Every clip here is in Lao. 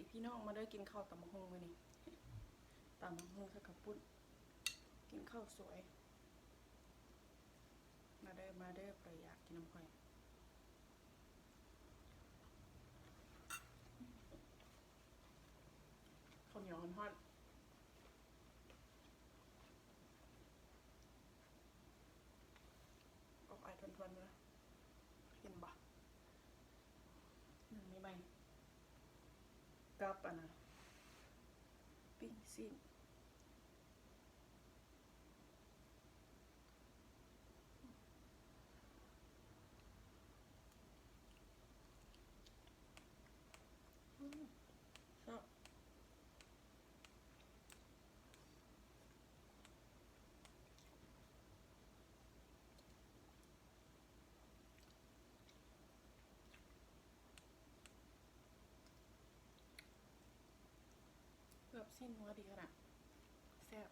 ພີ່ນ້ອງມາເດີ ກິນເຂົ້າຕຳບັກຫຸ່ງມື້ນີ້ ຕຳບັກຫຸ່ງໃສ່ເຂົ້າປຸ້ນ ກິນເຂົ້າສວຍ ມາເດີ ມາເດີ ໃຜຢາກກິນນຳຂ້ອຍ ເຂົ້າໜຽວຮ້ອນໆ. ອອກອາຍທວນໆ ເລີຍ ເຫັນບໍ່ ໜັງໃໝ່ໆ ກັບອັນນ່າ ປີ້ງຊີ້ນ. ອືມ ແຊບ. ເກືອບຊີ້ນນົວດີຂະໜາດ ແຊບ.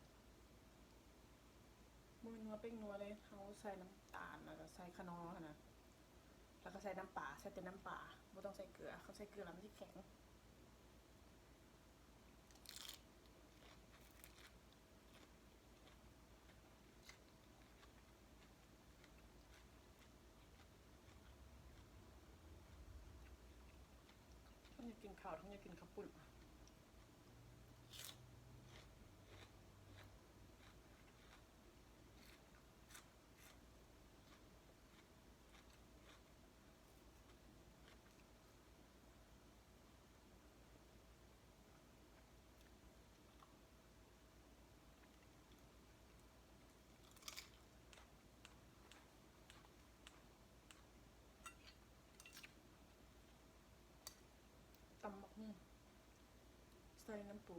ບໍ່ແມ່ນນົວແປ້ງນົວເດ້ ເຮົາໃສ່ນ້ຳຕານ ແລ້ວກໍໃສ່ຂະໜໍ່ຫັ້ນນະ ແລ້ວກໍໃສ່ນ້ຳປາ ໃສ່ແຕ່ນ້ຳປາ ບໍ່ຕ້ອງໃສ່ເກືອ ຄັນໃສ່ເກືອແລ້ວມັນຊິແຂງ. ທັງຢາກກິນເຂົ້າ ທັງຢາກກິນເຂົ້າປຸ້ນ. ຕຳບັກຫຸ່ງໃສ່ນ້ຳປູ.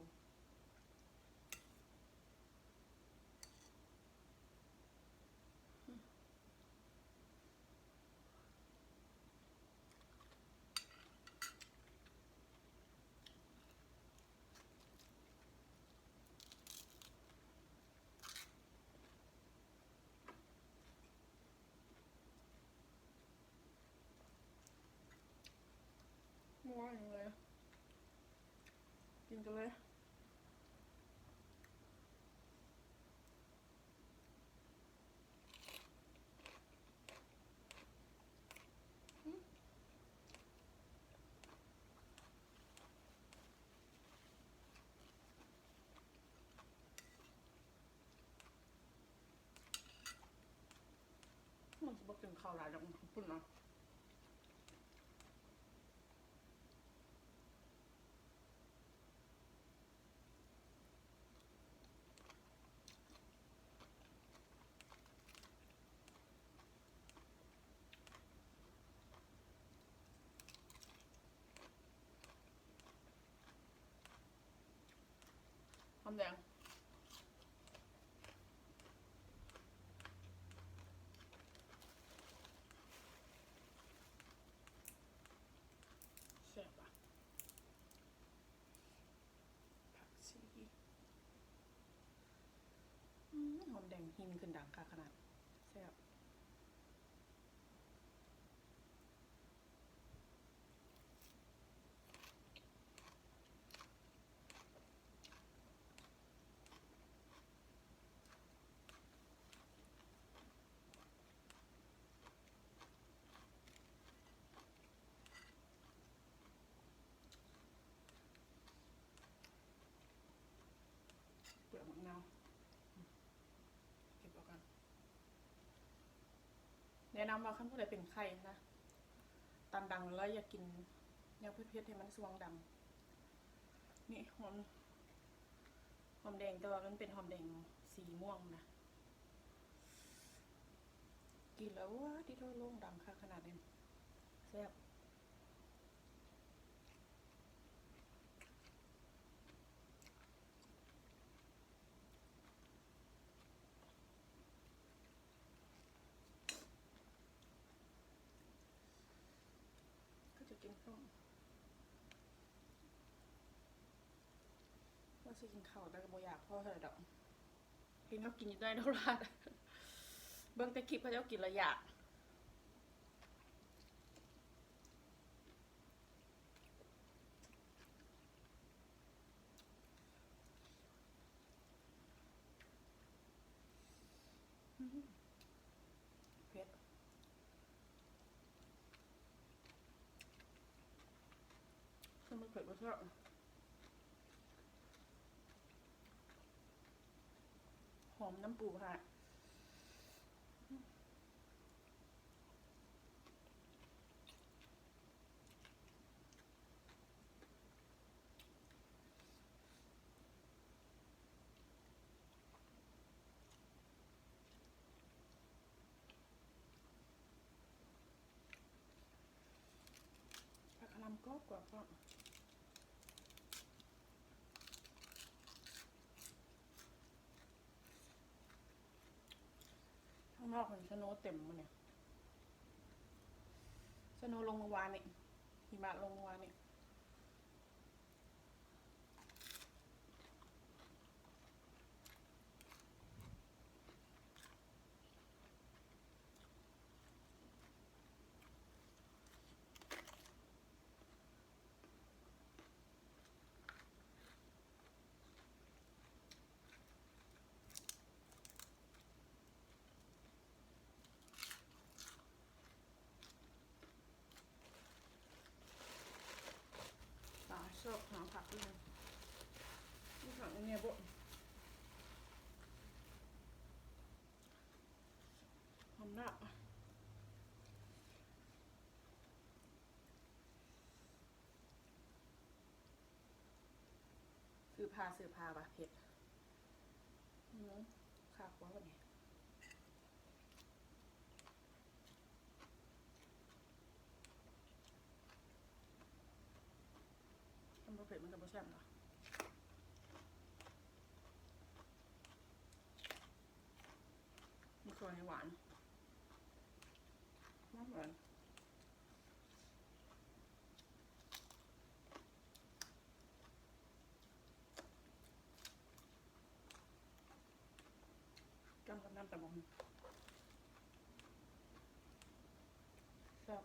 ບໍ່ວ່າຫຍັງເລີຍ ກິນກັນເລີຍ. ມັນຊິບໍ່ກິນເຂົ້າຫຼາຍດອກ ເຂົ້າປຸ້ນເນາະ. ຫອມແດງ ແຊບຫວາ. ຜັກຊີ ອືມ ຫອມແດງຫີ່ນຂຶ້ນດັງຄັກຂະໜາດ ແຊບ. ເປືອກໝາກນາວ ເກັບເອົາກ່ອນ. ແນະນຳວ່າຄັນຜູ້ໃດເປັນໄຂ້ນະ ຕັນດັງ ແລ້ວຢາກກິນແນວເຜັດໆ ໃຫ້ມັນສວ່າງດັງ ນີ້ຫອມ ຫອມແດງ ແຕ່ວ່າມັນເປັນຫອມແດງສີມ່ວງນະ ກິນແລ້ວ ໂອ້ ຕິໂທ ໂລ່ງດັງຄັກຂະໜາດນີ້ ແຊບ. ຄືຈະກິນເຂົ້າ ວ່າຊິກິນເຂົ້າ ແຕ່ກໍບໍ່ຢາກພໍເທົ່າໃດດອກ ເຫັນເຂົາກິນຢູ່ໃນໂທລະທັດ ເບິ່ງແຕ່ຄລິບເຂົາເຈົ້າກິນແລ້ວຢາກ. ເຜັດບໍ່ຊອບ ຫອມນ້ຳປູຂະໜາດ. ຜັກຄະນຳກອບໆ ພ້ອມ ທາງນອກຫັ້ນສະໂນເຕັມມື້ນີ້ ສະໂນລົງມື້ວານນີ້ ຫິມະລົງມື້ວານນີ້. ປາຊອບຫາຜັກຢູ່ ມີຜັກອັນນີ້ບໍ່ ຫອມນະ. ຊື້ຜ້າ ຊື້ຜ້າວ່າເຜັດ ອື ຂ້າຄົວບັດນີ້ ຄັນບໍ່ເຜັດມັນກໍບໍ່ແຊບເນາະ ມັນຄືຫວານ ຫວານ. ຈ້ຳກັບນ້ຳຕຳບັກຫຸ່ງ ແຊບ.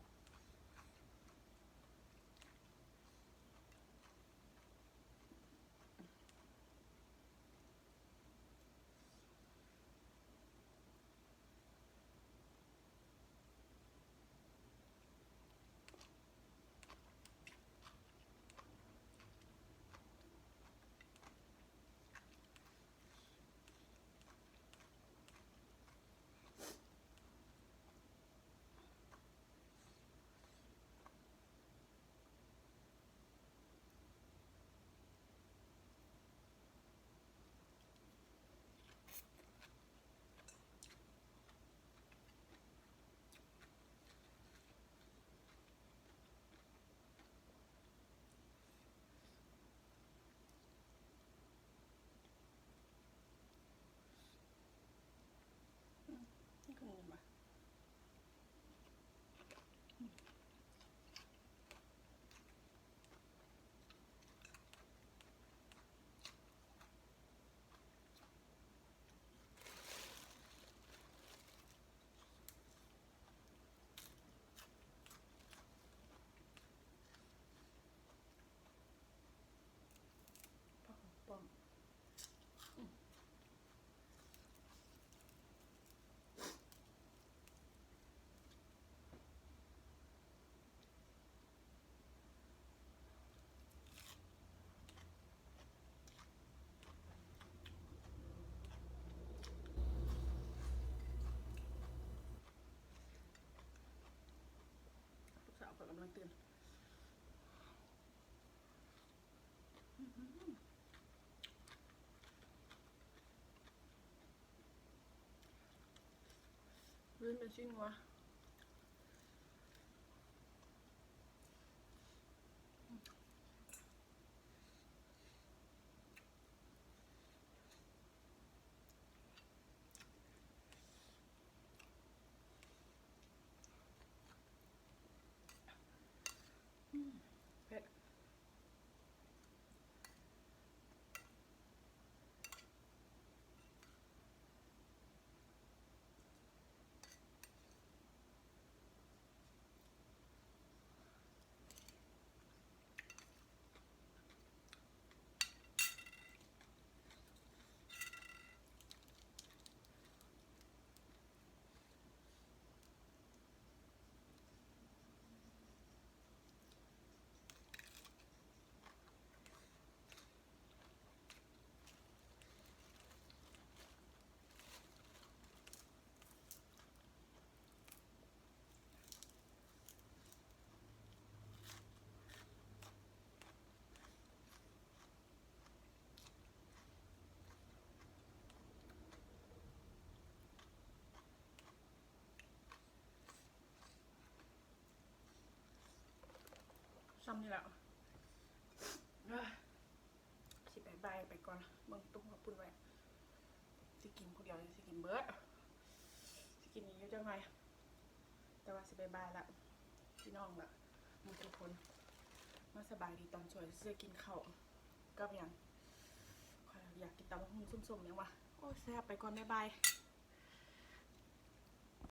ອືມ ນີ້ຄືໝູຫວາ ອືມ. ຜັກຫອມປ້ອມ ອືມ. ລູກສາວຂ້ອຍກຳລັງຕື່ນ ອື່ນເປັນຊີ້ນງົວ. ອືມ ເຜັດ. ອ ຊ່ຳນີ້ແຫຼະ ເອີ ຊິບາຍບາຍໄປກ່ອນ ເບິ່ງຕຸ້ມເຂົ້າປຸ້ນໄວ້ ຊິກິນຜູ້ດຽວ ຊິກິນເບິດ ຊິກິນອີກຢູ່ຈັກໜ່ອຍ ແຕ່ວ່າຊິບາຍບາຍລະ ພີ່ນ້ອງລະ ໝົດທຸກຄົນ ມາສະບາຍດີຕອນສວຍ ຊິກິນເຂົ້າກັບຫຍັງ ຂ້ອຍຢາກກິນຕຳບັກຫຸ່ງສົ້ມໆຫຍັງວະ ໂອ້ຍ ແຊບ ໄປກ່ອນ ບາຍບາຍ.